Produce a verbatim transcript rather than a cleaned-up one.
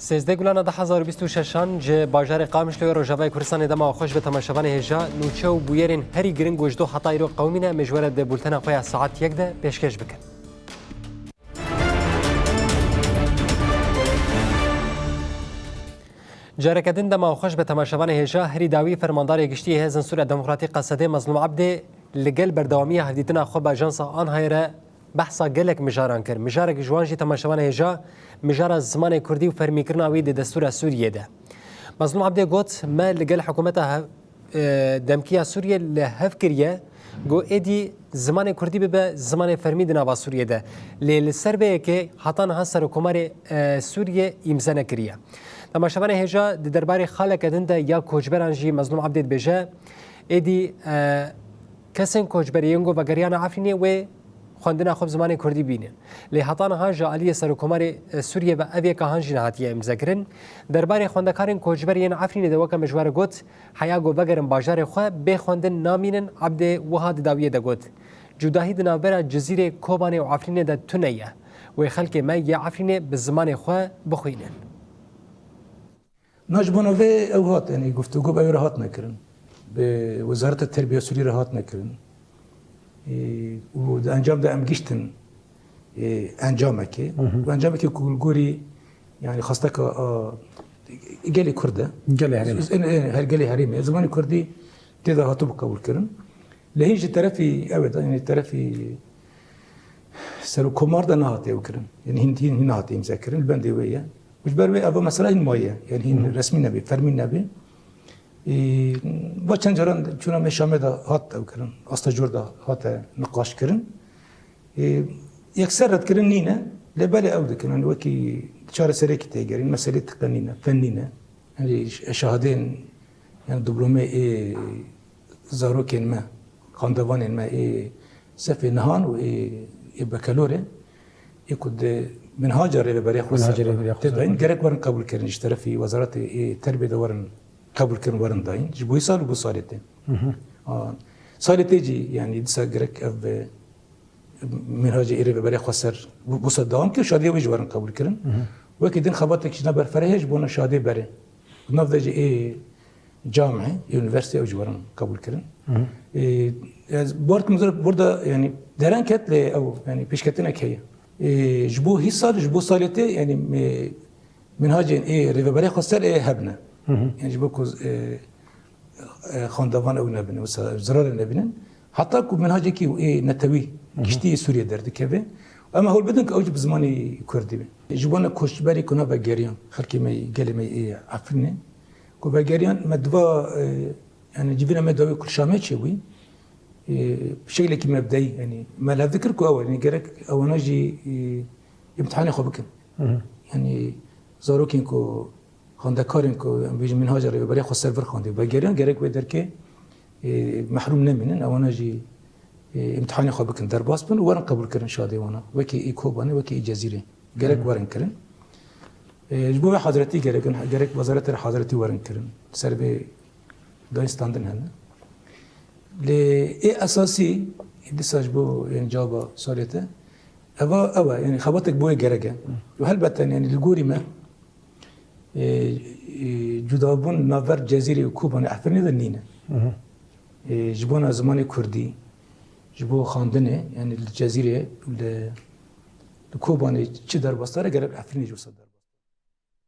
Sêzdeh Gulana du hezar û bîst û şeşan ji bajarê Qamişloyê Rojavayê Kurdistanê dema xweş be temaşevanê hêja, nûçe û bûyerên herî giring û ji do heta îro qewimîne, em ê ji we re di bultena xwe ya saet yek de pêşkêş bikin. Careke din dema xweş be temaşevanê hêja, herî dawî Fermandarê Giştî yê Hêzên Sûriya Demokratîk, Qesedê, Mezlûm Ebdê, li gel berdewamiya hevdîtina xwe bi ajansa Anhayê re behsa gelek mijaran kir. Mijarek ji wan jî temaşevanê hêja, mijara zimanê kurdî û fermîkirina wî di destûra Sûriyê de. Mezlûm Ebdê got, me li gel hikûmeta hev-, e, demkî ya Sûriyê li hev kiriye, ku êdî zimanê kurdî bibe zimanê fermî di nava Sûriyê de. Lê li ser vê yekê heta niha Serokkomarê, e, Sûriyê îmze nekiriye. Temaşevanê hêja, di derbarê xaleke din de ya koçberan jî Mezlûm Ebdê dibêje, êdî, e, kesên koçberê yên ku vegeriyane Efrînê wê xwendina xwe bi zimanê kurdî bînin. Lê heta niha ji aliyê Serokkomarê, e, Sûriyê ve ev yeka han jî nehatiye îmzekirin. Derbarê xwendekarên koçber yên Efrînê de weke me ji we re got, heya ku vegerin bajarê xwe, bê xwendin namînin, Ebdê wiha di dawiyê de got, cudahî di navbera Cizîrê, Kobanê û Efrînê de tune ye. Wê xelkê me yê Efrînê bi zimanê xwe bixwînin. Na ji bona vê ew hat, yanî guftûgo bi ew re hatine kirin. Bi Wezareta Terbiya Sûrî re hatine kirin. Ê, û di encam de em giştin, ê, encamekê. Hı hı. Û encamekê ku li gorî, yanî xwesteka, a, gelê Kurd e. Gelê herêmê. Ê, ê, her gelê herêmê. Zimanê Kurdî tê de hatibû qebûlkirin. Lê hîn ji terefî, ew e, yanî terefî Serokkomar de nehatiye ew kirin. Yanî hîn, hîn, hîn nehatiye îmzekirin. Li bendê wê ye. Û ji ber wê eva mesela hîn maye. Yanî hîn Hı hı. resmî nebe, fermî nebe. Ê, va çend caran çûna me Şamê de hat ew kirin. Asta cor de hate niqaş kirin. Ê, yekser redkirin nîne. Lê belê ew dikin. Yanî wekî çareserekî tê gerîn. Meselê tiqe nîne, fen nîne. Yanî ş-, şahidên, yanî diplomê ê zarokên me, xandevanên me ê sefê nihan û ê, ê bekelorê, ê ku di minhaca rêveberê xwe Minhaca ser rêveberê xwe tê ser dayîn, xwe. Gerek werin qebûlkirin ji terefî Wezaretê ê Terbiyê de werin qebûlkirin, werin dayîn. Ji bo hî sal û bo salê tê. Hı hı. A, salê tê jî, yanî dîsa gerek ev be, minhacê ê rêveberê xwe ser, bo, bo ser dewam kir, şadiyê wê jî werin qebûl kirin. Hı hı. Wekî din xebatek ji ne berfireh heye ji bona şadiyê berê. Nav de jî ê camê, ê unîversîteyê ew jî werin qebûl kirin. Hı hı. Ê, ez bar kim zor burada, yanî deren ket lê ew, yanî pêşketinek heye. Ê, ji bo hî sal, ji bo salê tê, yanî, ê, minhacên ê rêveberê xwe ser ê hebne. Hı hı. Yanî ji bo ku, ê, e, xandevan ew nebin, wisa zirarê nebînin. Heta ku minhacekî ê netewî Hı hı. giştî Sûriyê derdikeve, em hewl bidin ku ew jî bi zimanê kurdî be. Ji bona koçberî ku navegeriyan, xelkê me, gelê me ê Efrînê, ku vegeriyan me diva, e, yanî civîna me dawî ku li Şamê çêbûyî, e, şeklekî mebdeyî, yanî me li hev dikir ku ew, yanî gerek ewana jî, e, îmtihanê xwe bikin. Hı hı. Yanî zarokên ku xwendekarên ku em bêjin minhaca rêveberê xwe ser vir xwendî û vegeriyan, gerek wê derkê, e, mehrûm nemînin, ewana jî, e, îmtihanê xwe bikin, derbas bin û werin qebûlkirin şadê wana. Wekî ê Kobanê, wekî ê Cezîrê. Gerek Hı. werin kirin. E, ji bo vê hazretî gerek in, gerek wezaretê re hazretî werin kirin. Ser vê dayîn standin hene. Lê ê esasî, dîsa ji bo, yanî caba salê te, eva, ew e, yanî xebatek bo wê gerek e. Û helbet, yanî li gorî me, e, e, cudabûn navber Cezîrê û Kobanê Efrînê de nîne. Hı hı. E, ji bona zimanê kurdî, ji bo xandinê, yanî li Cezîrê, li, li Kobanê çi derbas dare, gerek Efrînê jî wisa derbas.